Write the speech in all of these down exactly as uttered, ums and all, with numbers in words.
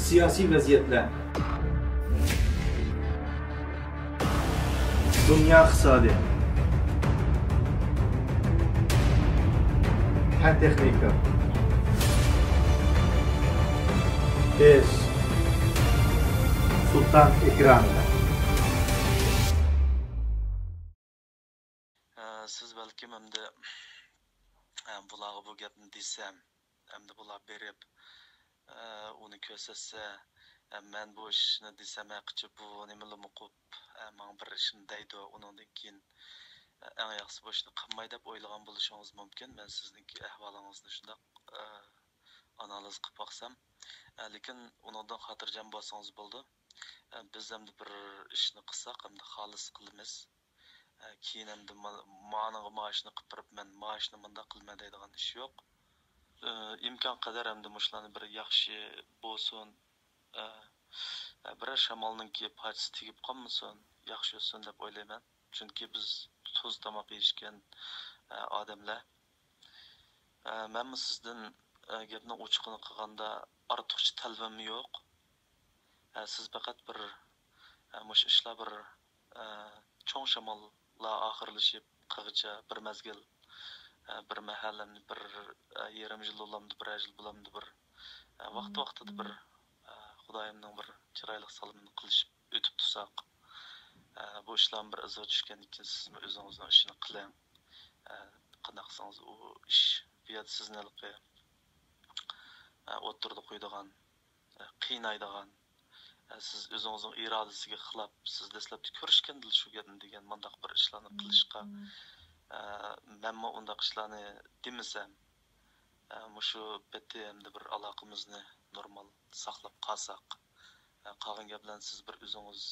سىياسىي ۋەزىيەتلەر. دۇنيا ئىقتىسادى. پەن تېخنىكا. بىز سۇلتان ئېكرانىدا. ئە، سىز بەلكىم ئەمدى، ئە، بۇلارغا بۇ گەپنى دېسەم، ئەمدى بۇلار بېرىپ، ئە، ئۇنى كۆرسەتسە، ئە، مەن بۇ ئىشنى دېسەم، ھەقىچە بۇ نېمىلىمۇ قوپ، ئە، ماڭا بىر ئىشنى دەيدۇ، ئۇنىڭدىن كېيىن، ئە، ئەڭ ياخشىسى بۇ ئىشنى قىلماي دەپ ئويلىغان بولۇشىڭىز مۇمكىن. مەن سىزنىڭكى ئەھۋالىڭىزنى شۇنداق، ئە، ئانالىز قىلىپ باقسام، ئە، لېكىن ئۇنىڭدىن خاتىرجەم بولسىڭىز بولىدۇ. ئە، بىز ئەمدى بىر ئىشنى قىلساق، ئەمدى خالىس قىلىمىز. ئە، كېيىن ئەمدى ما-، مانىڭغا مائاشنى قىلىپ بېرىپ، مەن مائاشنى مۇنداق قىلىمەن دەيدىغان ئىش يوق. ئە، ئىمكان قەدەر ئەمدى مۇشۇلارنى بىر ياخشى بولسۇن، ئە، ئە، بىرەر شامالنىڭكى پارچىسى تېگىپ قالمىسۇن، ياخشى ئۆتسۇن دەپ ئويلايمەن. چۈنكى بىز تۇز تاماق يېيىشكەن، ئە، ئادەملەر. ئە، مەنمۇ سىزدىن، ئە، گەپنىڭ ئوچۇقىنى قىلغاندا ئارتۇقچە تەلىپىم يوق. ئە، سىز پەقەت بىر، ئە، مۇشۇ ئىشلار بىر، ئە، چوڭ شاماللار ئاخىرلىشىپ قىلغىچە بىر مەزگىل، ئە، بىر مەھەللەمنى بىر، ئە، يېرىم يىل بولامدۇ، بىرەر يىل بولامدۇ بىر، ئە، ۋاقتى ۋاقتىدا بىر، ئە، خۇدايىمنىڭ بىر چىرايلىق سالىمىنى قىلىشىپ ئۆتۈپ تۇرساق، ئە، بۇ ئىشلارمۇ بىر ئىزىغا چۈشكەندىن كېيىن سىزمۇ ئۆزىڭىزنىڭ ئىشىنى قىلىڭ. ئە، قانداق قىلسىڭىز ئۇ ئىش بۇ يەردە سىزنى ھېلىقى، ئە، ئوتتۇرىدا قويىدىغان، ئە، قىينايدىغان، ئە، سىز ئۆزىڭىزنىڭ ئىرادىسىگە خىلاپ، سىز دەسلەپتە كۆرۈشكەندىلا شۇ گەپنى دېگەن مۇنداق بىر ئىشلارنى قىلىشقا، ئە، مەنمۇ ئۇنداق ئىشلارنى دېمىسەم، ئە، مۇشۇ پېتى ئەمدى بىر ئالاقىمىزنى نورمال ساقلاپ قالساق، ئە، قالغان گەپلەرنى سىز بىر ئۆزىڭىز،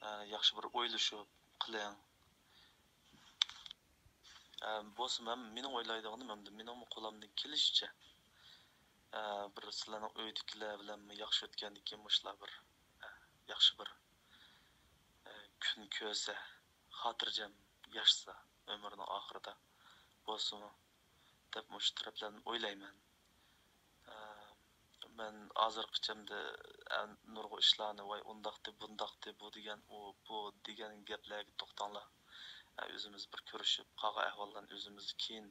ئە، ياخشى بىر ئويلىشىپ قىلىڭ. ئە، بولسا مەن، مېنىڭ ئويلايدىغىنىم ئەمدى مېنىڭمۇ قولۇمدىن كېلىشىچە، ئە، بىر سىلەرنىڭ ئۆيدىكىلەر بىلەنمۇ ياخشى ئۆتكەندىن كېيىن مۇشۇلار بىر، ئە، ياخشى بىر، ئە، كۈن كۆرسە، خاتىرجەم ياشىسا ئۆمرىنىڭ ئاخىرىدا بولسىمۇ دەپ مۇشۇ تەرەپلەردىن ئويلايمەن. ئە، مەن ھازىرغىچەمدە، ئە، نۇرغۇن ئىشلارنى، ۋاي، ئۇنداقتى، بۇنداقتى، بۇ دېگەن، ئۇ، بۇ دېگەن گەپلەرگە توختاڭلار. ئە، ئۆزىمىز بىر كۆرۈشۈپ، قالغان ئەھۋاللارنى ئۆزىمىز كېيىن،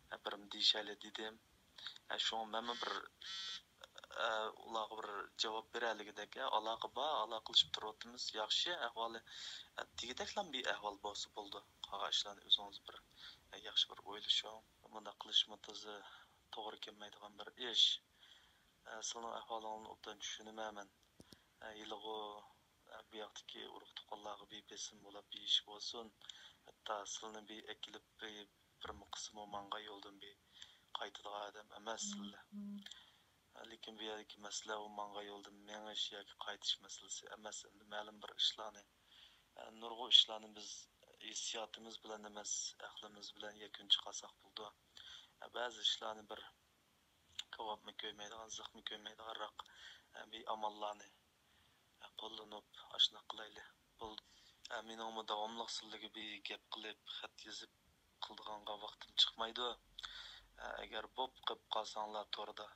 ئە، بىرىم دېيىشەيلى دېدىم. ئە، شۇڭا مەنمۇ بىر، ئە، ئۇلارغا بىر جاۋاب بېرەلىگۈدەك، ئە، ئالاقە بار، ئالاقىلىشىپ تۇرۇۋاتىمىز، ياخشى ئەھۋالى، ئە، دېگۈدەكلا بىر ئەھۋال بولسا بولىدۇ. قالغان ئىشلارنى ئۆزىڭىز بىر، ئە، ياخشى بىر ئويلىشىڭ. مۇنداق قىلىشمۇ تازا توغرا كەلمەيدىغان بىر ئىش. ئە، سىلىنىڭ ئەھۋالىڭىزنى ئوبدان چۈشىنىمەن مەن. ئە، ھېلىغۇ، ئە، بۇ ياقتىكى ئۇرۇق-تۇغقانلارغا بىر بېسىم بولاپ بېرىش بولسۇن، ھەتتا سىلىنى بىر ئەكېلىپ بىر، بىرمۇ قىلسىمۇ ماڭغان يولدىن بىر قايتىدىغان ئادەم ئەمەس سىلەر. لېكىن بۇ يەردىكى مەسىلە ئۇ ماڭغان يولدىن مېڭىش ياكى قايتىش مەسىلىسى ئەمەس. ئەمدى مەلۇم بىر ئىشلارنى، ئە، نۇرغۇن ئىشلارنى بىز ھېسسىياتىمىز بىلەن ئەمەس، ئەقلىمىز بىلەن يەكۈن چىقارساق بولىدۇ. ئە، بەزى ئىشلارنى بىر كاۋاپمۇ كۆيمەيدىغان، زىقمۇ كۆيمەيدىغانراق، ئە، بىر ئاماللارنى، ئە، قوللىنىپ ئاشۇنداق قىلايلى. بولدى. ئە، مېنىڭمۇ داۋاملىق سىلىگە بىر گەپ قىلىپ، خەت يېزىپ قىلىدىغانغا ۋاقتىم چىقمايدۇ. ئە، ئەگەر بوپ قېلىپ قالساڭلار توردا،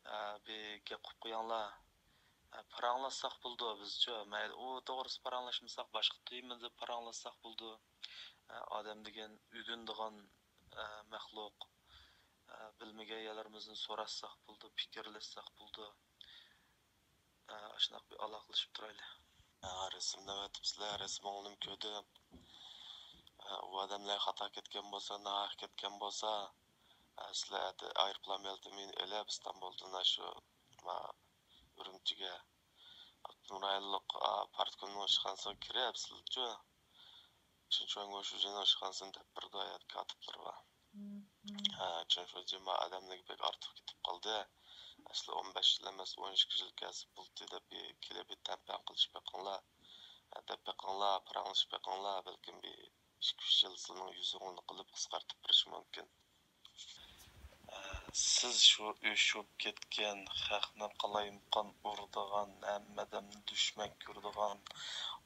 ئە، بىر گەپ قىلىپ قويۇڭلار. ئە، پاراڭلاشساق بولىدۇ بىزچۇ. مەيلى، ئۇ توغرىسىدا پاراڭلاشمىساق، باشقا تېمىدا پاراڭلاشساق بولىدۇ. ئە، ئادەم دېگەن ئۆگىنىدىغان، ئە، مەخلۇق. ئە، بىلمىگەن يەرلىرىمىزنى سوراشساق بولىدۇ، پىكىرلەشسەك بولىدۇ. ئە، ئاشۇنداق بىر ئالاقىلىشىپ تۇرايلى. ئە، رەسىمنى ئەۋەتىپسىلەر، رەسىمىڭلارنى كۆردۈم. ئە، ئۇ ئادەملەر خاتا كەتكەن بولسا، ناھەق كەتكەن بولسا، ئە، سىلەر ئەتە ئايروپىلان بېلىتى مېنى ئېلىپ ئىستانبۇلدىن ئاشۇ، ما، ئۈرۈمچىگە ئاپتونوم رايونلۇق، ئا، پارتكومنىڭ ئىشخانىسىغا كىرىپ، سىلچۇ چىن شۇەنگو شۇجىنىڭ ئىشخانىسىنى دەپ بېرىدۇ، ھايات كاتىپلىرىغا. ھە، چىن شۇجى ما ئادەملىرىگە بەك ئارتۇق كېتىپ قالدى. ئەسلى ئون بەش يىل ئەمەس، ئون ئىككى يىل كەلسە بولدى دەپ بىر كېلىپ بىر تەڭپەڭ قىلىشىپ بېقىڭلار. ھە، دەپ بېقىڭلار، پاراڭلىشىپ بېقىڭلار، بەلكىم بىر ئىككى ئۈچ يىل سىلىنىڭ يۈزىڭىزنى قىلىپ قىسقارتىپ بېرىشى مۇمكىن. سىز شۇ ئۆچۈپ كەتكەن، خەقنى قالايمىقان ئۇرىدىغان، ھەممە ئادەمنى دۈشمەن كۆرىدىغان،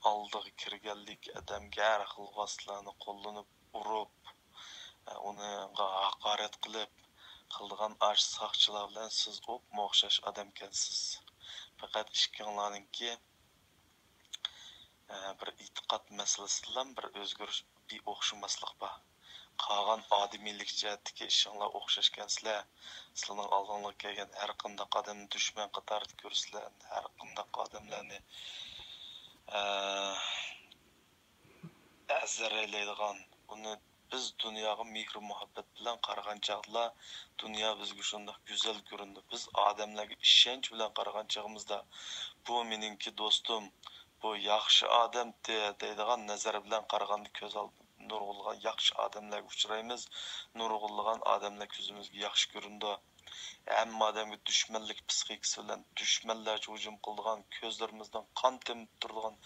ئالدىغا كىرگەنلىك ئادەمگە ھەر خىل ۋاسىتىلەرنى قوللىنىپ ئۇرۇپ، ئۇنىڭغا ھاقارەت قىلىپ، قىلىدىغان ئاشۇ ساقچىلار بىلەن سىز ئوپمۇ ئوخشاش ئادەمكەنسىز. پەقەت ئىككىڭلارنىڭكى، ئە، بىر ئېتىقاد مەسىلىسىدىلا بىر ئۆزگىرىش، بىر ئوخشىماسلىق بار. قالغان ئادىمىيلىك جەھەتتىكى ئىشىڭلار ئوخشاشكەنسىلەر. سىلەرنىڭ ئالدىڭلارغا كەلگەن ھەر قانداق ئادەمنى دۈشمەن قاتارىدا كۆرىسىلەر، ھەر قانداق ئادەملەرنى، ئە، ئەزەرەيلەيدىغان، ئۇنى بىز دۇنياغا مېھرى-مۇھەببەت بىلەن قارىغان چاغدىلا، دۇنيا بىزگە شۇنداق گۈزەل كۆرۈنىدۇ. بىز ئادەملەرگە ئىشەنچ بىلەن قارىغان چېغىمىزدا، «بۇ مېنىڭكى دوستۇم، بۇ ياخشى ئادەمتى» دەيدىغان نەزەر بىلەن قارىغاندا، كۆز ئالدىدا نۇرغۇنلىغان ياخشى ئادەملەرگە ئۇچرايمىز، نۇرغۇنلىغان ئادەملەر كۆزىمىزگە ياخشى كۆرۈنىدۇ. ھەممە ئادەمگە دۈشمەنلىك پىسخىكىسى بىلەن دۈشمەنلەرچە ھۇجۇم قىلىدىغان، كۆزلىرىمىزدىن قان تېمىپ تۇرىدىغان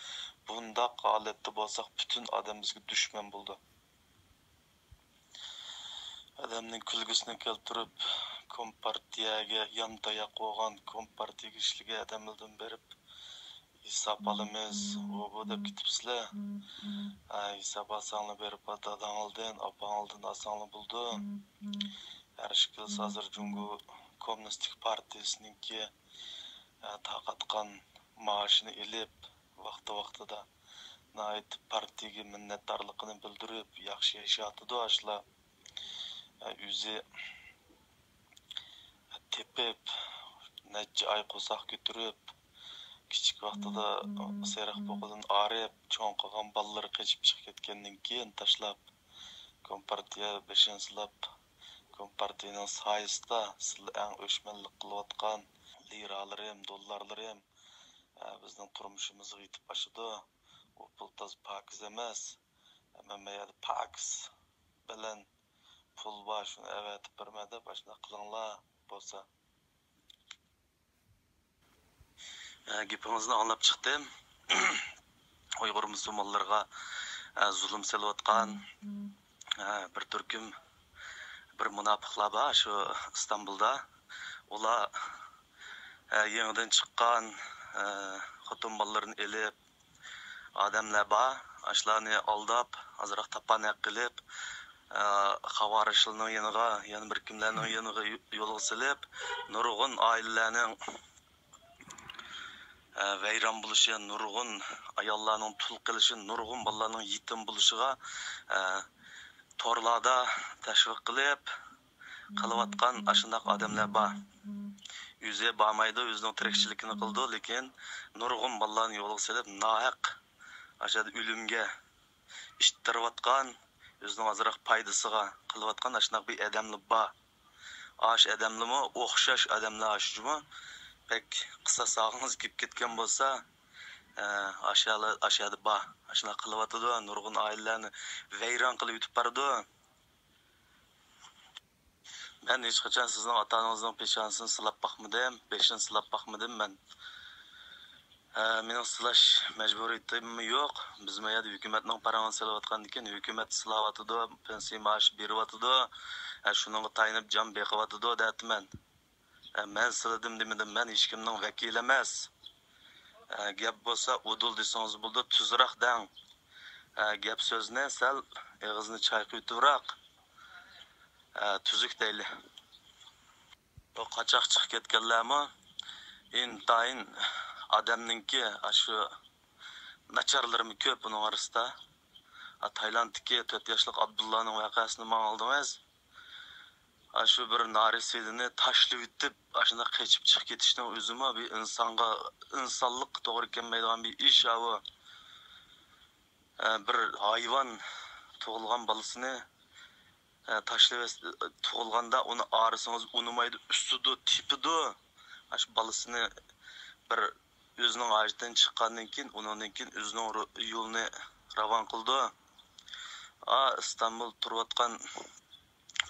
بۇنداق ھالەتتە بولساق، پۈتۈن ئادەم بىزگە دۈشمەن بولىدۇ. ئادەمنىڭ كۈلگىسىنى كەلتۈرۈپ، كومپارتىيەگە يان تاياق بولغان، كومپارتىيەگە ئىشلىگەن ئادەملەردىن بېرىپ ھېساب ئالىمىز، ئۇ بۇ دەپ كېتىپسىلەر. ھە، ھېساب ئالساڭلار بېرىپ داداڭلاردىن، ئاپاڭلاردىن ئالساڭلار بولىدۇ. ھەر ئىش كېلسە ھازىر جۇڭگو كوممۇنىستىك پارتىيىسىنىڭكى، ھە، تارقاتقان مائاشىنى ئېلىپ، ۋاقتى-ۋاقتىدا ناھايىتى پارتىيىگە مىننەتدارلىقىنى بىلدۈرۈپ، ياخشى ياشاۋاتىدۇ ئاشۇلار. ھە، ئۆزى تېپىپ، نەچچە ئاي قورساق كۆتۈرۈپ، كىچىك ۋاقتىدا سېرىق پوقىدىن ئايرىپ، چوڭ قىلغان بالىلىرى قېچىپ چىقىپ كەتكەندىن كېيىن تاشلاپ، كومپارتىيە بېشىنى سىلاپ، كومپارتىيىنىڭ سايىسىدا سىلەر ئەڭ ئۆچمەنلىك قىلىۋاتقان لىرالىرىم، دوللارلىرىم، ئە، بىزنىڭ تۇرمۇشىمىزغا يېتىپ ئاشىدۇ. ئۇ پۇل تازا پاكىز ئەمەس. ئەمما مەن يەردە پاكىز بىلەن پۇل بار، شۇنى ئەۋەتىپ بېرىمەن دەپ ئاشۇنداق قىلىڭلار بولسا. ئە، گېپىڭىزنى ئاڭلاپ چىقتىم. ئۇيغۇر مۇسۇلمانلىرىغا، ئە، زۇلۇم سېلىۋاتقان، ئە، بىر تۈركۈم بىر مۇناپىقلار بار شۇ ئىستانبۇلدا. ئۇلار، ئە، يېڭىدىن چىققان، ئە، خوتۇن بالىلىرىنى ئېلىپ، ئادەملەر بار، ئاشۇلارنى ئالداپ، ئازراق تاپانەك قىلىپ، ئە، خاۋارىشلارنىڭ يېنىغا، يەنە بىر كىملەرنىڭ يېنىغا يو-، يولغا سېلىپ، نۇرغۇن ئائىلىلەرنىڭ، ئە، ۋەيران بولۇشى، نۇرغۇن ئاياللارنىڭ تۇل قېلىشى، نۇرغۇن بالىلارنىڭ يېتىم بولۇشىغا، ئە، تورلاردا تەشۋىق قىلىپ، قىلىۋاتقان ئاشۇنداق ئادەملەر بار. ئۆزى بارمايدۇ، ئۆزىنىڭ تىرىكچىلىكىنى قىلىدۇ، لېكىن نۇرغۇن بالىلارنى يولغا سېلىپ، ناھەق ئاشۇ يەردە ئۆلۈمگە ئىتتىرىۋاتقان، ئۆزىنىڭ ئازراق پايدىسىغا قىلىۋاتقان ئاشۇنداق بىر ئادەملەر بار. ئاشۇ ئادەملىمۇ ئوخشاش ئادەملەر ئاشۇ جۇمۇ. بەك قىساس ئالغۇڭىز كېلىپ كەتكەن بولسا، ئە، ئاشۇ يەردە بار. ئاشۇنداق قىلىۋاتىدۇ، نۇرغۇن ئائىلىلەرنى ۋەيران قىلىۋېتىپ بارىدۇ. مەن ھېچقاچان سىزنىڭ ئاتا-ئانىڭىزنىڭ پېشانىسىنى سىلاپ باقمىدىم، بېشىنى سىلاپ باقمىدىم مەن. ھە، مېنىڭ سىلاش مەجبۇرىيىتىممۇ يوق. بىز ما يەردە ھۆكۈمەتنىڭ پارىڭىنى سېلىۋاتقاندىكىن، ھۆكۈمەت سىلاۋاتىدۇ، پېنسىيە مائاش بېرىۋاتىدۇ. ھە، شۇنىڭغا تايىنىپ جان بېقىۋاتىدۇ دەۋاتىمەن. ئە، مەن سىلىدىم دېمىدىم، مەن ھېچكىمنىڭ ۋەكىلى ئەمەس. ئە، گەپ بولسا ئۇدۇل دېسىڭىز بولىدۇ، تۈزرەك دەڭ. ئە، گەپ سۆزنى سەل ئېغىزنى چايقىۋېتىۋراق، ئە، تۈزۈك دەيلى. بۇ قاچاق چىقىپ كەتكەنلەرمۇ ئىنتايىن ئادەمنىڭكى ئاشۇ ناچارلىرىمۇ كۆپ ئۇنىڭ ئارىسىدا. ئا، تايلاندتىكى تۆت ياشلىق ئابدۇللانىڭ ۋەقەسىنى ماڭا ئالدىڭىز. ئاشۇ بىر نارەسىدىنى تاشلىۋېتىپ، ئاشۇنداق قېچىپ چىقىپ كېتىشنىڭ ئۆزىمۇ بىر ئىنسانغا، ئىنسانلىققا توغرا كەلمەيدىغان بىر ئىش ئاۋۇ. ئە، بىر ھايۋان تۇغۇلغان بالىسىنى، ئە، تاشلىۋەت-، تۇغۇلغاندا ئۇنى ئارىسىڭىز ئۇنىمايدۇ، ئۈسىدۇ، تېپىدۇ. ئاشۇ بالىسىنى بىر ئۆزىنىڭ ھاجىتىدىن چىققاندىن كېيىن، ئۇنىڭدىن كېيىن ئۆزىنىڭ رو-، يولىنى راۋان قىلىدۇ. ئا، ئىستانبۇل تۇرۇۋاتقان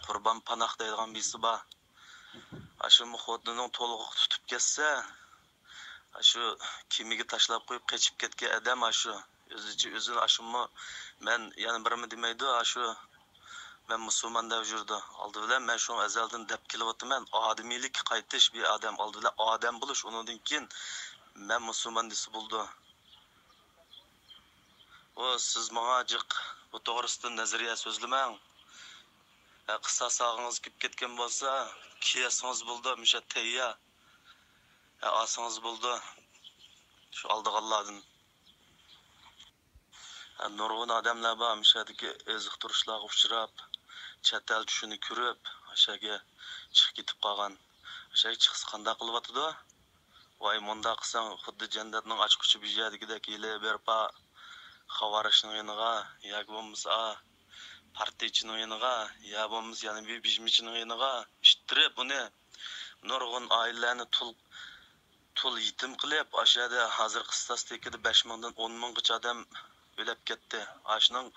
قۇربان پاناھ دەيدىغان بىرسى بار. ئاشۇمۇ خوتۇنىنىڭ تولغىقى تۇتۇپ كەتسە، ئاشۇ كېمىگە تاشلاپ قويۇپ قېچىپ كەتكەن ئادەم ئاشۇ. ئۆزىچە ئۆزىنى ئاشۇمۇ، مەن يەنە بىرىمۇ دېمەيدۇ، ئاشۇ مەن مۇسۇلمان دەپ يۈرىدۇ. ئالدى بىلەن مەن شۇڭا ئەزەلدىن دەپ كېلىۋاتىمەن، ئادىمىيلىككە قايتىش بىر ئادەم. ئالدى بىلەن ئادەم بولۇش، ئۇنىڭدىن كېيىن مەن مۇسۇلمان دېسە بولىدۇ. ئۇ، سىز ماڭا جىق بۇ توغرىسىدا نەزەرىيە سۆزلىمەڭ. ھە، قىساس ئالغىڭىز كېلىپ كەتكەن بولسا، كېسىڭىز بولىدۇ، مۇشۇ تەييار. ھە، ئالسىڭىز بولىدۇ شۇ ئالىدىغانلاردىن. ھە، نۇرغۇن ئادەملەر بار، مۇشۇ يەردىكى ئېزىقتۇرۇشلارغا ئۇچراپ، چەت ئەل چۈشىنى كۆرۈپ، ئاشۇ يەرگە چىقىپ كېتىپ قالغان. ئاشۇ يەرگە چىقسا قانداق قىلىۋاتىدۇ؟ ۋاي، مۇنداق قىلساڭ، خۇددى جەننەتنىڭ ئاچقۇچى بېجەدىكىدەك، ھېلى بىر پا خاۋارىشنىڭ يېنىغا ياكى بولمىسا پارتىيىچىنىڭ يېنىغا يا بولمىسا يەنە بىر بېجىمچىنىڭ يېنىغا ئىتتىرىپ، ئۇنى نۇرغۇن ئائىلىلەرنى تۇل، تۇل يېتىم قىلىپ، ئاشۇ يەردە ھازىرقى ستاتىستىكىدا بەش مىڭدىن ئون مىڭغىچە ئادەم ئۆلۈپ كەتتى. ئاشۇنىڭ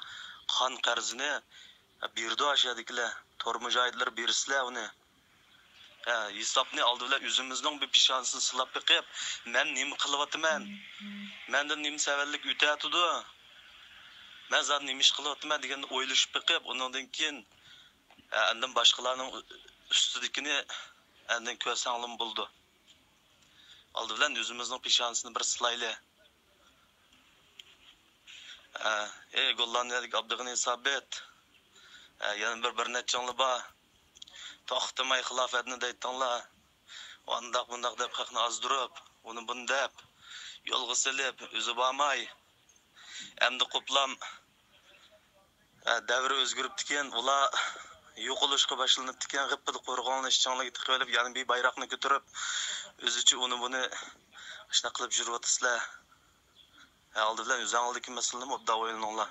قان قەرزىنى بېرىدۇ ئاشۇ يەردىكىلەر. تور مۇجاھىدلىرى بېرىسىلەر ئۇنى. ھە، ھېسابنى ئالدى بىلەن ئۆزىمىزنىڭ بىر پېشانىسىنى سىلاپ بېقىپ، مەن نېمە قىلىۋاتىمەن؟ مەندىن نېمە سەۋەنلىك ئۆتەتىدۇ؟ مەن زادى نېمە ئىش قىلىۋاتىمەن دېگەننى ئويلىشىپ بېقىپ، ئۇنىڭدىن كېيىن، ھە، ئاندىن باشقىلارنىڭ ئۈستىدىكىنى ئاندىن كۆرسەڭلىمۇ بولىدۇ. ئالدى بىلەن ئۆزىمىزنىڭ پېشانىسىنى بىر سىلايلى. ئە، ئەي گوللاندىيەدىكى ئابدۇغېنى سابىت، ئە، يەنە بىر، بىر نەچچىڭلار بار. توختىماي خىلاپەتنى دەيتتىڭلار. ئانداق بۇنداق دەپ خەقنى ئازدۇرۇپ، ئۇنى بۇنى دەپ، يولغا سېلىپ، ئۆزى بارماي. ئەمدى قوپلام، ئە، دەۋر ئۆزگىرىپتىكەن، ئۇلار يوقىلىشقا باشلىنىپتىكەن، غىپپىدە قورغانلىرىنى ئىچىڭلارغا تىقىۋېلىپ، يەنە بىر بايراقنى كۆتۈرۈپ، ئۆزىچە ئۇنى بۇنى ئاشۇنداق قىلىپ يۈرۈۋاتىسىلەر. ھە، ئالدى بىلەن ئۆزۈڭلارنىڭ مەسىلىنى ئوبدان ئويلىنىڭلار.